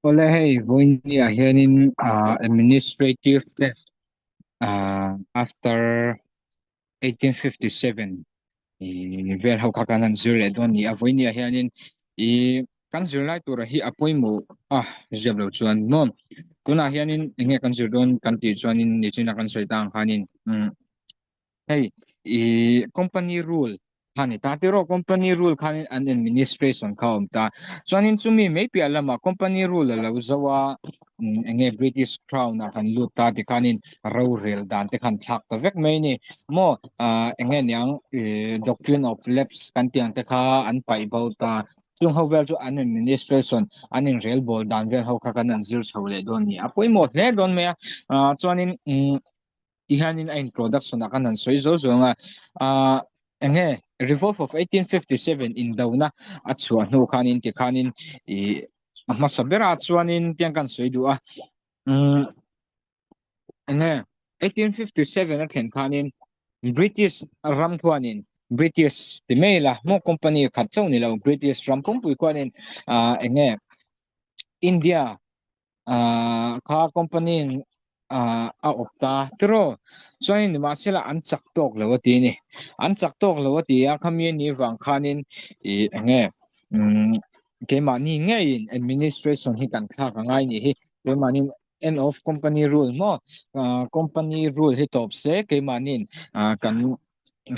Awle hei vawiin ah hianin ah administrative test ah after 1857 ih vel ho kha kan han zir leh dawn a ni a vawiin ah hianin ih kan zirlai tura hi a pawimawh a ziak loh chuan maw tunah hianin eng nge kan zir dawn kan tih chuanin nichina kan sawi ta ang khanin umm Hei i company rule kha ni ta tiraw company rule khanin an administration kha a awm ta chuanin chumi mai piah lamah company rule a lo zo a eng nge British crown ah kan lut ta tikhanin rorel dan te khan thlak ta vek mai a ni maw ah eng nge niang ih doctrine of lapse kan tih ang te kha an paih bo ta chung ho vel chu an administration an inrel bawl dan vel ho kha kan han zir chho leh dawn a ni a pawimawh hle dawn mai a ah chuanin umm. Ti hianin a introduction ah khan han sawi zo zo ang a, ah eng nge Revolt of 1857 indona a chhuah hnu khanin ti khanin ih a hmasa berah chuanin tiang kan sawi duh a, umm eng nge 1857 a thlen khanin British ram khuanin British ti mai ila maw company khat chauh ni lo British ram pumpui khuanin ah eng nge India ah kha company in ah a awp ta tiraw chuanin nimahsela an chak tawk lo a ti a ni an chak tawk lo a ti a khami a nih vang khanin ih eng nge umm keimahni ngeiin administration hi kan thlak a ngai nih hi keimahni end of company rule maw ah company rule hi tawp se keimahniin ah kan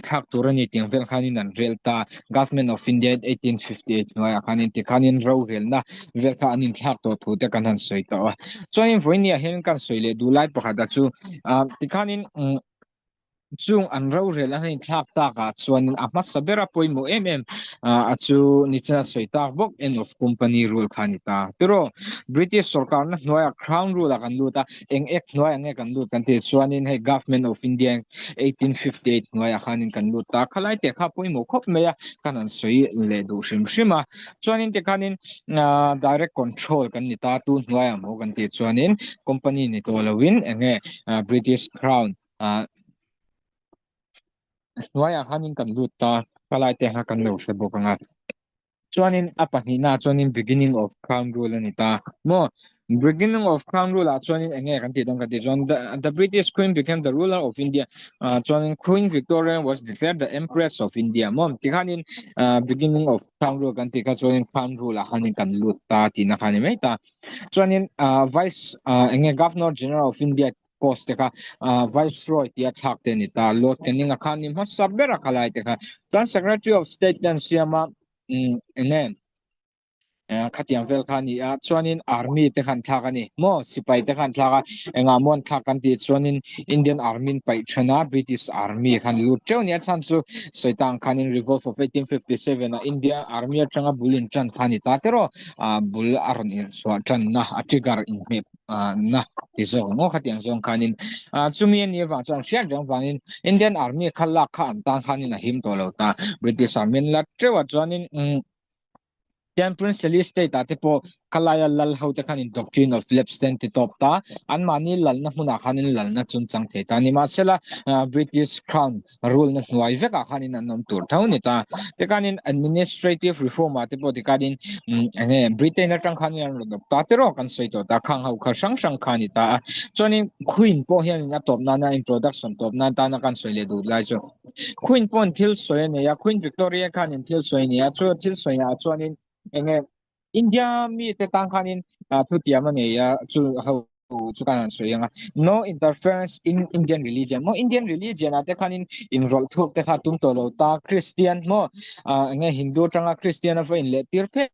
thlak tur a ni tiang vel khanin an rel ta Government of India 1858 hnuaiah khanin tikhanin rorelna vel kha an inthlak tawh thu te kan han sawi tawh a chuanin vawinia hian kan sawi leh duh lai pakhat a chu ah tikhanin umm chung an rorel an inthlak takah chuanin a hmasa bera pawimawh em em ah a chu nichina sawi tak bawk end of company rule kha a ni ta tiraw British sorkarna hnuaiah crown rule ah kan lut a eng ek hnuaiah nge kan lut kan tih chuanin hei Government of India 1858 hnuaiah khanin kan lut ta khalai te kha pawimawh khawp mai a kan han sawi leh duh hrim hrim a chuanin tikhanin ah direct control kan ni ta tu hnuaiah maw kan tih chuanin company ni tawh loin eng nge British Crown ah hnuaiah khanin kan lut ta khalai te kha kan lo hre bawk ang a. Chuanin a pahnihna chuanin beginning of crown rule a ni ta maw? Beginning of crown rule ah chuanin eng nge kan tih dawn kan tih chuan the, the British Queen became the ruler of India uh, chuanin Queen Victoria was declared the Empress of India maw? Tikhanin uh, beginning of crown rule kan tih kha chuanin crown rule ah khanin kan lut ta tihna kha ni mai ta. Chuanin uh, vice uh, eng nge Governor General of India post te kha ah viceroy tia thlak te a ni ta Lord Canning a khan ni hmasa ber a khalai te kha chuan secretary of state te an siam a umm eng nge eh khatiang vel kha a ni a chuanin army te khan thlak a ni maw sipai te khan thlak a engah maw an thlak kan tih chuanin Indian army an paih then a British army khan lut teuh a ni a chhan chu sawi ta ang khanin revolt of 1857 a India army atanga bul in tan kha a ni ta tiraw ah bul a rawn inchhuah tanna a trigger inhmeh ah na ti zawk ang aw khatiang zawng khanin ah chumi a nih avang chuan hriat reng vangin Indian Army kha lak kha an tan khanin a him tawh lo ta British Army an la teuh a chuanin umm tian Princely State ah te pawh khalaia lal ho te khanin Doctrine of Lapse te an ti tawp ta anmahni lalna hmunah khanin lalna chun chang thei ta nimahsela ah British Crown rule na hnuai vekah khanin an awm tur tho ni ta. Tikhanin administrative reform ah te pawh tikhanin umm eng nge Britain atang khanin an rawn awp ta te rawh kan sawi tawh ta khang ho kha hrang hrang kha a ni ta a. Chuanin Queen pawh hianin a tawp nana introduction tawp nan tana kan sawi leh duh lai chu Queen pawhin thil sawi a nei a, Queen Victoria khanin thil sawi a nei a, chu thil sawi ah chuanin eng nge India mite tan khanin ah thutiam a nei a chu ho chu kan han sawi ang a no interference in Indian religion maw Indian religion ah te khanin inrawlh thuk te kha tum tawh lo ta Christian maw ah eng nge Hindu atanga Christian a va inleh tir phet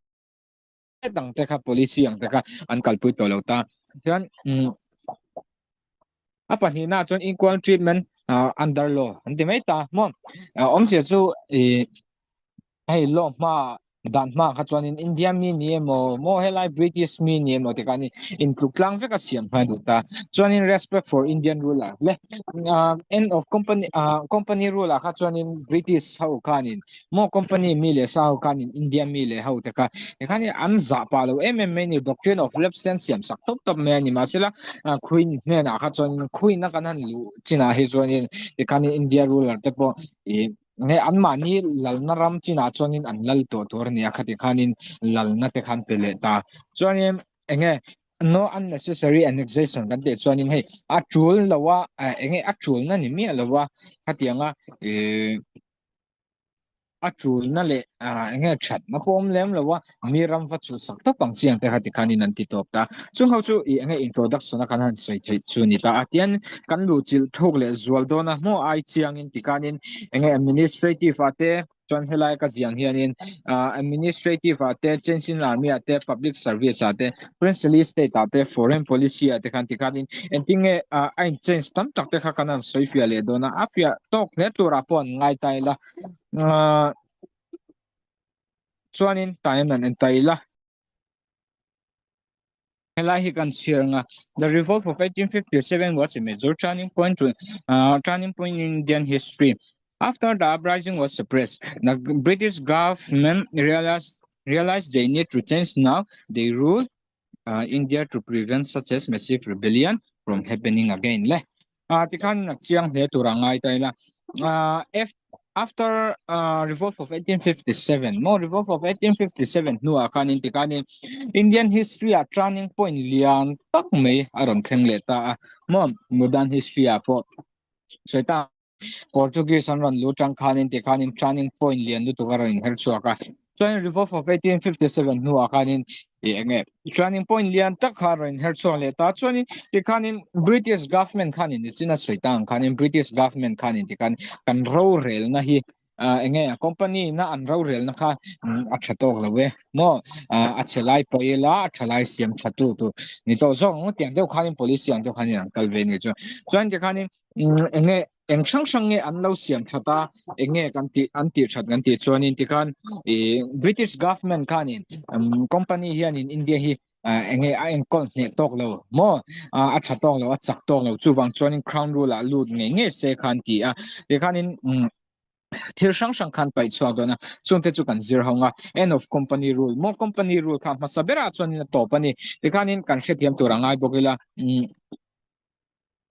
ang te kha policy ang te kha an kalpui tawh lo ta chuan umm a pahnihna chuan equal treatment ah under law an ti mai ta maw awmzia chu ih hei law hma dan hma kha chuanin India mi ni emaw maw helai British mi ni emaw te kha ni intluk tlang vek a siam nghal duh ta chuanin respect for Indian ruler le ah end of company ah company ruler kha chuanin British ho khanin maw company mi leh sa ho khanin India mi leh ho te kha tikhanin an zah pah lo em em mai ni doctrine of lapse te an siam sak tawp tawp mai a ni mahsela ah Queen hnenah kha chuanin Queen a kan han luh chinah hi chuanin tikhanin India ruler te pawh ih Nge anmahni lalna ram chinah chuanin an lal tawh tur a ni a, khati khanin lalna te khan pe leh ta. Chuanin. Enge no unnecessary annexation kan tih chuanin hei a tul lo a enge a tulna ni miah lo a khatianga ih a tulna leh enge thatna pawh awm lem lo a mi ram va chhuhsak tawp ang chi ang te kha tikhanin an ti tawp ta. Chung ho chu ih enge introduction a kan han sawi theih chu a ni ta a tian kan luhchilh thuk leh zual dawn a hmaw ai chiangin tikhanin enge administrative ah te Chuan helai ka ziang hianin administrative ah te, change in army ah te, public service ah te, princely state ah te, foreign policy ah te khan tikhanin engtin nge a in change tam tak te kha kan han sawi fiah leh dawn a, a fiah tawk hle turah pawh an ngai ta ila. Chuanin time an en ta ila. Helai hi kan chhiar ang a, The Revolt of 1857 was a major turning point to uh, turning point in Indian history. After the uprising was suppressed, the British government realized realized they need to change now. They rule uh, India to prevent such as massive rebellion from happening again. Le. Ah, tikhan nak chiang hle tur a ngai ta ila. Ah, F after uh, revolt of 1857 mo revolt of 1857 hnuah khanin tikhanin Indian history ah turning point lian tak mai a rawn thleng leh ta a mo modern history ah pawh sawi ta Portuguese an rawn lut tang khanin tikhanin turning point lian lutuk a rawn inher chhuak a Chuan Revolt of 1857 hnuah khanin i enge turning point lian tak kha rawn inher chhuak leh ta. Chuanin tikhanin British government khanin nichin a sawi ta ang khanin British government khanin tikhan kan rorelna hi enge company na an rorelna kha a tha tawk lo e maw a chhe lai pawh ila a tha lai siam tha tu tur ni tawh zawk ang tiang deuh khanin policy ang deuh khanin an kal ve ni chu. Chuan tikhanin enge eng hrang hrang nge an lo siam that a eng nge kan tih an tih that kan tih chuanin tikhan ih British government khanin company hianin India hi eng nge a enkawl hneh tawk lo maw a tha tawk lo a chak tawk lo chuvang chuanin crown rule ah lut ngei ngei se khan ti a tikhanin thil hrang hrang khan paih chhuak dawn a chungte chu kan zir ho nga end of company rule maw company rule kha hmasa berah chuanin a tawp a ni tikhanin kan hrethiam tur a ngai bawk ila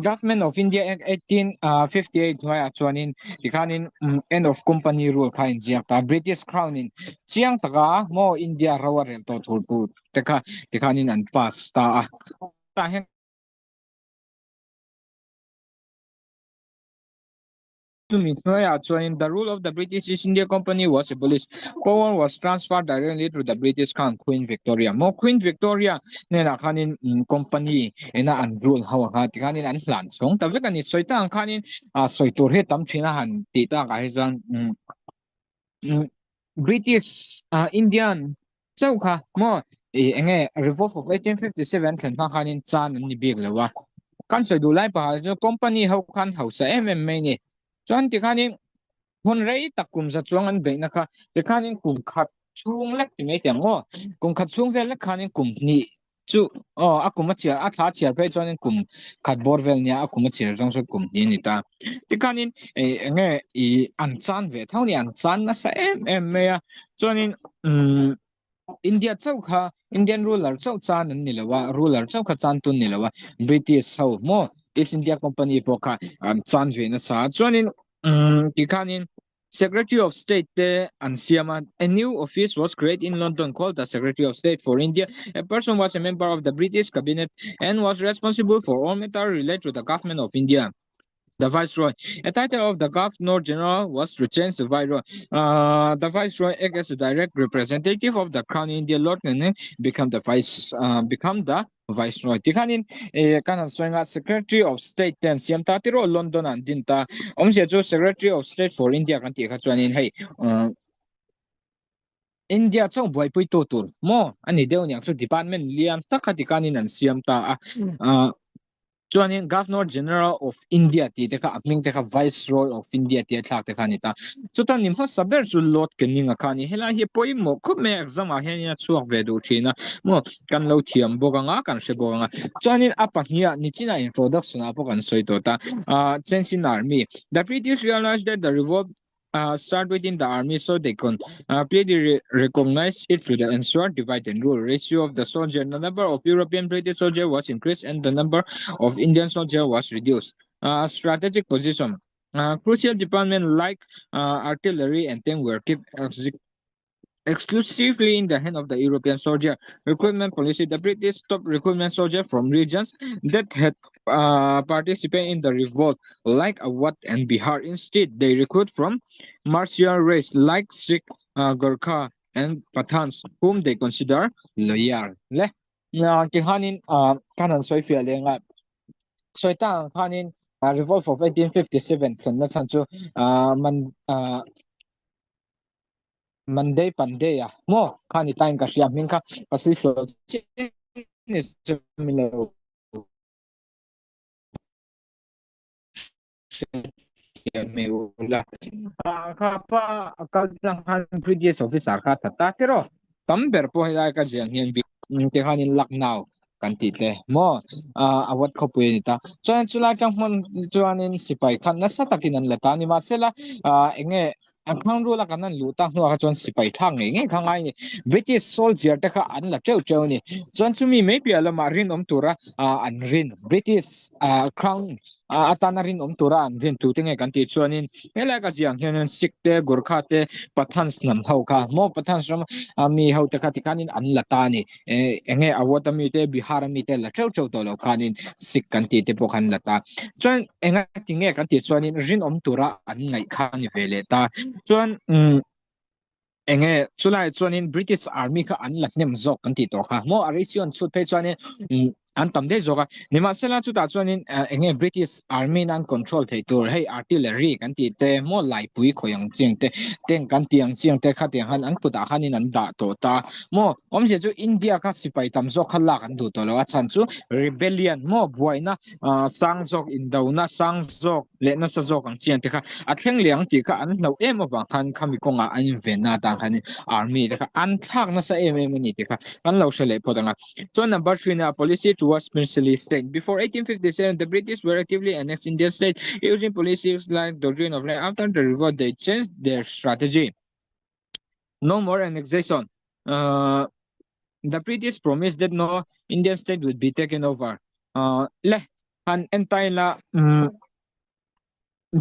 Government of India Act 1858 hnuaiah chuanin tikhanin end of company rule kha inziak ta British Crown in chiang taka maw India ro a rel tawh tur tur te kha tikhanin an pass ta a. Tah hian Chumi hnuaiah chuanin the rule of the British East India Company was abolished. Power was transferred directly to the British Crown, Queen Victoria. Maw Queen Victoria hnenah khanin company ina an rule ho ang kha tikhanin an hlan chhawng ta vek a ni. Sawi ta ang khanin sawi tur hi tam thin a han tih takah hi chuan British Indian chauh kha maw ih enge Revolt of 1857 an thlen hma khanin chan an ni bik lo a kan sawi duh lai pakhat chu company ho khan hausa em em mai ni chuan tikhanin hun rei tak kum za chuang an beihna kha tikhanin kum khat chhung lek ti mai teh ang aw kum khat chhung vel lek khanin kum hnih Chu aw a kum a chhiar a thla chhiar phei chuanin kum khat bawr vel nia a kum a chhiar zawng chuan kum hnih a ni ta. Tikhanin ih eng nge ih an chan ve tho a ni an chan nasa em em mai a chuanin umm India chauh kha Indian ruler chauh chan an ni lo a ruler chauh kha chan tun ni lo a British ho maw East India Company pawh kha an chan ve nasa a chuanin umm tikhanin Secretary of State te an siam a, A new office was created in London called the Secretary of State for India. A person was a member of the British cabinet and was responsible for all matters related to the government of India. The Viceroy. A title of the Governor General was to change the Viceroy. Uh, the Viceroy act as a direct representative of the Crown in India Lord and become the Vice uh, become the Viceroy tikhanin eh kan han sawi nga Secretary of State te an siam ta tiraw London an din ta awmzia chu Secretary of State for India kan tih kha chuanin hei uh, India chauh buaipui tu tur maw ani deuh niang chu department lian tak kha tikhanin an siam ta a uh, chuanin Governor General of India tih te kha a hming te kha Viceroy of India tia thlak te kha a ni ta. Chuta ni hmasa ber chu Lord Canning-a kha a ni. Helai hi pawimawh khawp mai a, exam ah hianin a chhuak ve duh thin a, maw kan lo thiam bawk ang a, kan hre bawk ang a. Chuanin a pahniha nichina introduction ah pawh kan sawi tawh ta, ah Change in Army, The British realised that the revolt start within the army so they can clearly recognize it to the ensure divide and rule ratio of the soldier. The number of European British soldier was increased and the number of Indian soldier was reduced. Strategic position. Crucial department like artillery and tank were kept Exclusively in the hand of the European soldier recruitment policy, the British stopped recruitment soldier from regions that had participated in the revolt, like Awadh and Bihar. Instead, they recruit from martial race like Sikh, Gurkha, and Pathans, whom they consider loyal. Le tikhanin kan han sawi fiah leh nga sawi tak ang khanin Revolt of 1857 thlenna chhan chu man Monday Pandey a maw kha ni tain ka hria hming kha ka sawi sual chiah ni chu min lo hrethiam mai ula. Kha pa a kal tlang khan previous officer kha tha ta tiraw tam ber pawh helai ka ziang hian bik te khanin Lucknow kan tih te maw Awadh khawpui a ni ta chuan chulai tang hmun chuanin sipai khan nasa takin an la ta a ni mahsela eng nge An hmang rul a kan an luh tak hnuah kha chuan sipai thlak ngei ngei kha ngai a ni. British soldier te kha an la teuh teuh a ni. Chuan chumi mai piah lamah rinawm tura an rin British crown atana rinawm tura an rin tute nge kan tih chuanin helai ka ziah ang hianin Sikh te, Gurkha te, Pathans hnam ho kha maw Pathans ram mi ho te kha tikhanin an la ta a ni. Eng nge Awadh ami te, Bihar ami te la teuh teuh tawh lo khanin Sikh kan tih te pawh khan la ta. Chuan enga ti nge kan tih chuanin rinawm tura an ngaih kha a ni ve leh ta. Chuan umm eng nge chulai chuanin British Army kha an la hnem zawk kan tih tawh kha. Maw a ratio an chhut phei chuanin umm an tam daih zawk a. Nimahsela chutah chuanin eng nge British Army in an control theih tur hei artillery kan tih te maw laipui khawi ang chiang te tank kan tih ang chiang te khatiang khan an kutah khanin an dah tawh ta. Maw awmzia chu India kha sipai tam zawk kha lak an duh tawh lo a chhan chu rebellion maw buaina sang zawk indona sang zawk leh nasa zawk ang chian te kha a thleng leh ang tih kha an hlauh em avang khan khami kawngah an invenna atan khan army te kha an thlak nasa em em a ni tih kha kan lo hre leh phawt ang a. Chuan number 3 na policy towards princely state. Before 1857, the British were actively annexed Indian state using policies like doctrine of land. After the revolt, they changed their strategy. No more annexation. The British promised that no Indian state would be taken over. Le han entaila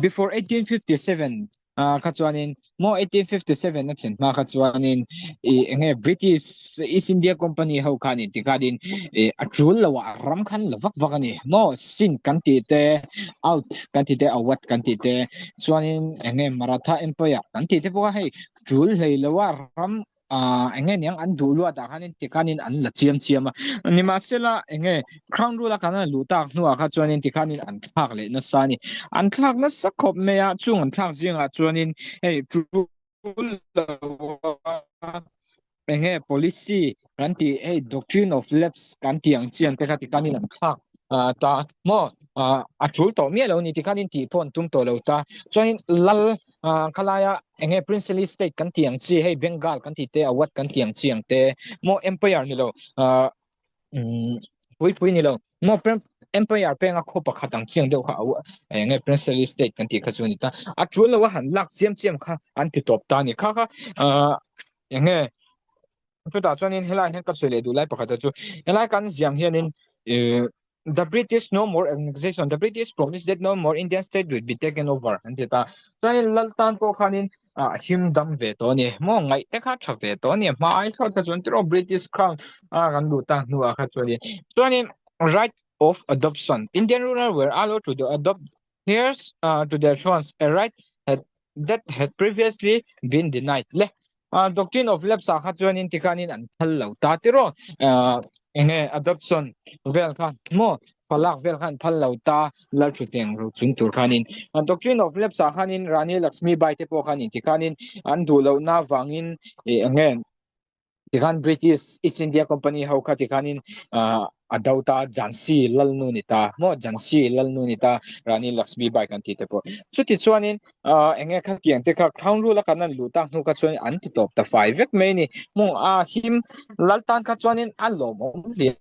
before 1857 kha chuanin maw 1857 a thlen hma kha chuanin i enge British East India Company ho khanin tikhanin i a tul lo a ram khan la vak vak ani maw Sindh kan tih te Oudh kan tih te Awadh kan tih te chuanin enge Maratha Empire kan tih te pawh kha hei tul hlei lo a ram ah enge niang an duh luat ah khanin tikhanin an la chiam chiam a nimahsela enge crown rule a kan an luh tak hnuah kha chuanin tikhanin an thlak leh nasa a ni an thlak nasa khawp mai a chung an thlak zingah chuanin hei tul lo a enge policy kan tih hei doctrine of lapse kan tih ang chian te kha tikhanin an thlak ah ta maw ah a tul tawh miah lo a ni tikhanin tih pawh an tum tawh lo ta chuanin lal Ah khalaia enge princely state kan tih ang chi hei Bengal kan tih te Awadh kan tih ang chi ang te maw empire ni lo ah um pui pui ni lo maw empire penga khaw pakhat ang chiang deuh kha enge princely state kan tih kha chu a ni ta a tul lo a han lak chiam chiam kha an ti tawp ta a ni kha kha ah enge chutah chuanin helai hian ka sawi leh duh lai pakhat chu helai kan ziang hianin ih The British no more annexation. The British promised that no more Indian state would be taken over. An ti ta. Chuanin lal tan pawh khanin a him dam ve tawh a ni. Maw ngaih te kha tha ve tawh a ni. Hma ai thlawt kha chuan tiraw British crown a kan luh ta hnuah kha chuanin. Chuanin right of adoption. Indian ruler were allowed to adopt heirs to their thrones, a right had that had previously been denied. Le doctrine of lapse ah kha chuanin tikhanin an phal lo ta tiraw enge adoption vel kha maw palak vel khan phal lo ta lal thuteng ro chung tur khanin doctrine of lapse ah khanin Rani Lakshmi Bai te pawh khanin tikhanin an duh loh na vangin enge Tikhan British East India Company ho kha tikhanin a do ta Jhansi Lalnu ni ta maw Jhansi Lalnu ni ta Rani Lakshmi Bai kan tih te pawh chuti chuanin enge khatiang te kha crown rule a kan an luh tak hnu kha chuan an ti tawp ta fai vek mai ni maw a him lal tan kha chuanin a lawmawm hliah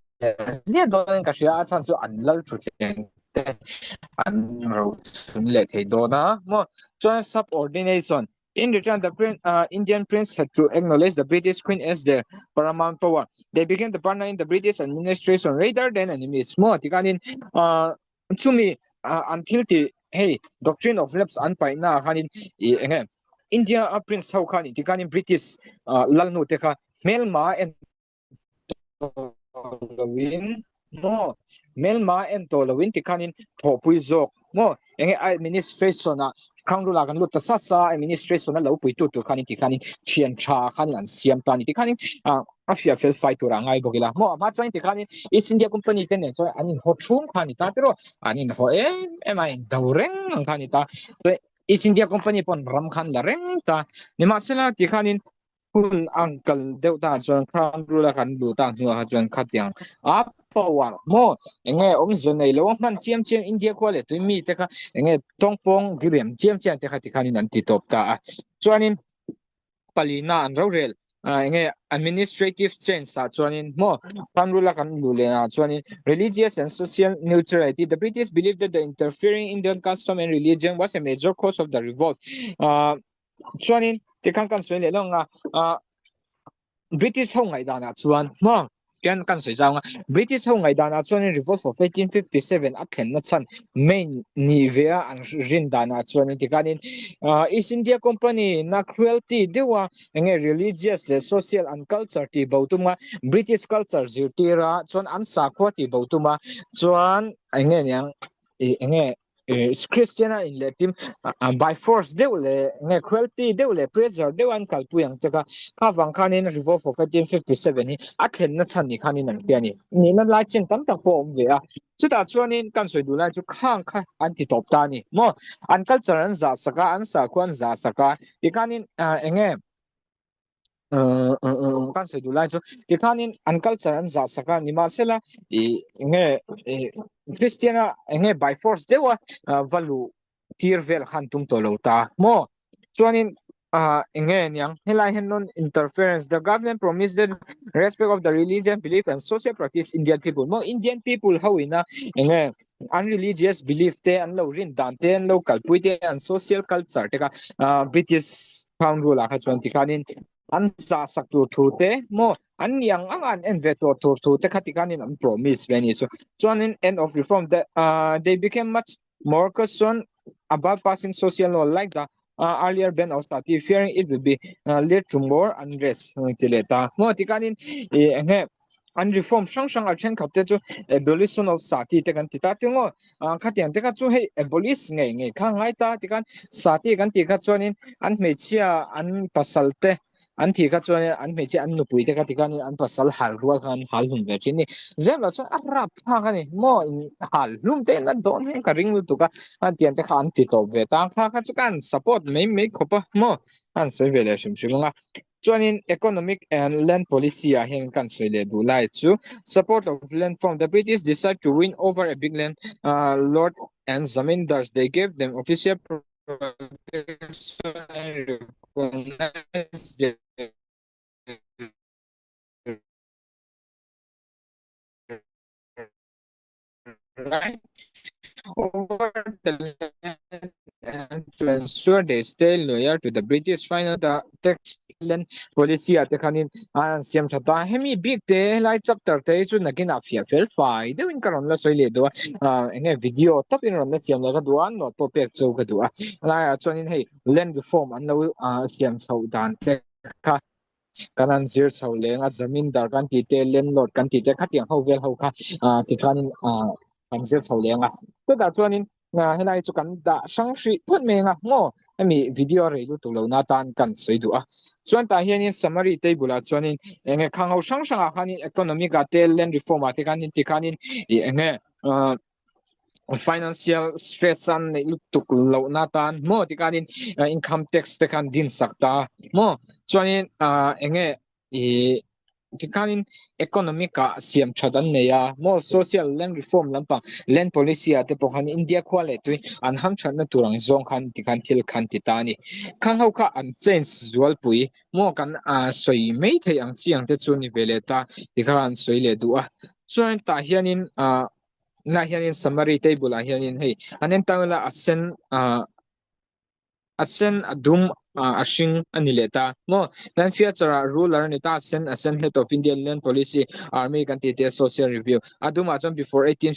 hliah dawnin ka hria a chhan chu an lal thutthleng te an rochun leh thei dawn a maw chuan subordination In return, the prin Indian prince had to acknowledge the British queen as their paramount power. They became the partner in the British administration rather than enemies. Maw tikanin chumi an thil ti hei doctrine of lapse an paihna ah khanin i enge. India a prince ho khan inti khanin British lalnu te kha hmelma en tawh loin maw hmelma en tawh loin tikhanin thawhpui zawk maw enge administration ah Khangrula kan lut ta sa sa administration a lo puitu tur khanin tikhanin thian tha khanin an siam ta ni tikhanin a fiah fel fai tur a ngai bawk ila maw a hma chuan tikhanin East India Company te nen chuan an inhaw thum kha ni ta tiraw an inhaw em em a in do reng ang kha ni ta East India Company pawn ram khan la reng ta. Nimahsela tikhanin hun ang kal deuh ta chuan Crown Rule a kan luh tak hnuah kha chuan khatiang a power maw enge awmzia nei lo a hman chiam chiam India khua leh tui mi te kha enge tawngpawng diriam chiam chiam te kha tikhanin an ti tawp ta a. Chuanin palina an rorel enge administrative change ah chuanin maw Crown Rule a kan luh leh ah chuanin religious and social neutrality the British believed that the interfering Indian custom and religion was a major cause of the revolt ah chuanin tikhan kan sawi leh lawng a ah British ho ngaihdan ah chuan maw Tian kan sawi zau ang a, British ho ngaihdan ah chuanin Revolt of 1857 a thlenna chhan main ni ve a an rin dan ah chuanin tikhanin East India Company na cruelty deuh a enge religious leh social an culture tih bo tum a British culture zirtir a chuan an sakhua tih bo tum a chuan enge niang ih enge Christian a inleh tim by force deuh leh nge cruelty deuh leh pressure deuh an kalpui ang che kha kha vang khanin Revolt of 1857 hi a thlenna chhan ni khanin an hria a ni. Nihna lai chin tam tak pawh a awm ve a. Chutah chuanin kan sawi duh lai chu khang kha an ti tawp ta a ni maw? An culture an zah sak a, an sakhua an zah sak a, tikhanin enge kan sawi duh lai chu tikhanin an culture an zah sak a nimahsela ih enge ih Christian a enge by force deuh a va luh tir vel khan tum tawh lo ta maw chuanin ah enge niang helai hian non interference the government promised that respect of the religion belief and social practice Indian people maw Indian people ho ina enge an religious belief te an lo rin dan te an lo kalpui te an social culture te kha ah British crown rule ah kha chuan tikhanin an zah sak tur thu te maw an ni ang ang a an en ve tur tur thu te kha tikhanin an promise ve a ni chu chuanin end of reform the ah they became much more concerned about passing social law like the ah earlier ban of sati fearing it will be lead to more unrest ti leh ta maw tikhanin ih eng nge an reform hrang hrang a thenkhat te chu abolition of sati te kan ti ta tingaw ah khatiang te kha chu hei abolish ngei ngei kha ngai ta tikhan sati kan tih kha chuanin an hmeichhia an pasal te an thih kha chuanin an hmeichhia an nupui te kha tikhanin an pasal hal rual khan hal hlum ve thin a ni zep loh chuan a rap thlak a ni maw in hal hlum te in a dawn hian ka ring lutuk a a tiang te kha an ti tawp ve ta kha kha chu ka han support mai mai khawp a maw a han sawi ve leh hrim hrim ang a. Chuanin economic and land policy ah hian kan sawi leh duh lai chu support of land form the British decide to win over a big land lord and zamindars they gave them official protection and recognized their right over the land and to ensure they stay loyal to the British final the tax land policy ah te khanin an siam tha ta hemi bik te helai chapter te hi chu nakin ah fiah fel fai deuhin ka rawn la sawi leh duh a enge video tawp in rawn la siam leh ka duh a note pawh pek chu ka duh a helai ah chuanin hei land reform an lo siam chhoh dan te kha Kan han zir chho leng a, zamindar kan tih te, landlord kan tih te, khatiang ho vel ho kha tikhanin kan zir chho leng a. Chutah chuanin helai chu kan dah hrang hrih phawt mai ang a, maw? Hemi video a rei lutuk lohna atan kan sawi duh a. Chuan tah hianin summary table ah chuanin enge khang ho hrang hrangah khanin economic ah te, land reform ah te khanin tikhanin ih enge financial stress an neih lutuk lohna tan maw tikhanin income tax te khan din sak ta maw chuanin ah enge ih tikhanin economic ah siam that an nei a maw social land reform lampang land policy ah te pawh khan India khua leh tui an hamthatna tur ang zawng khan tikhan thil khan ti ta a ni khang ho kha an change zualpui maw kan ah sawi mai theih ang chi ang te chu ni ve leh ta tikhan an sawi leh duh a chuan tah hianin ah Tunah hianin summary table ah hianin hei an en tang ila a sen ah a sen a dum ah a hring a ni leh ta maw then future ah ruler a ni ta a sen a sen head of Indian land policy army kan tih te social review a dumah chuan before 18.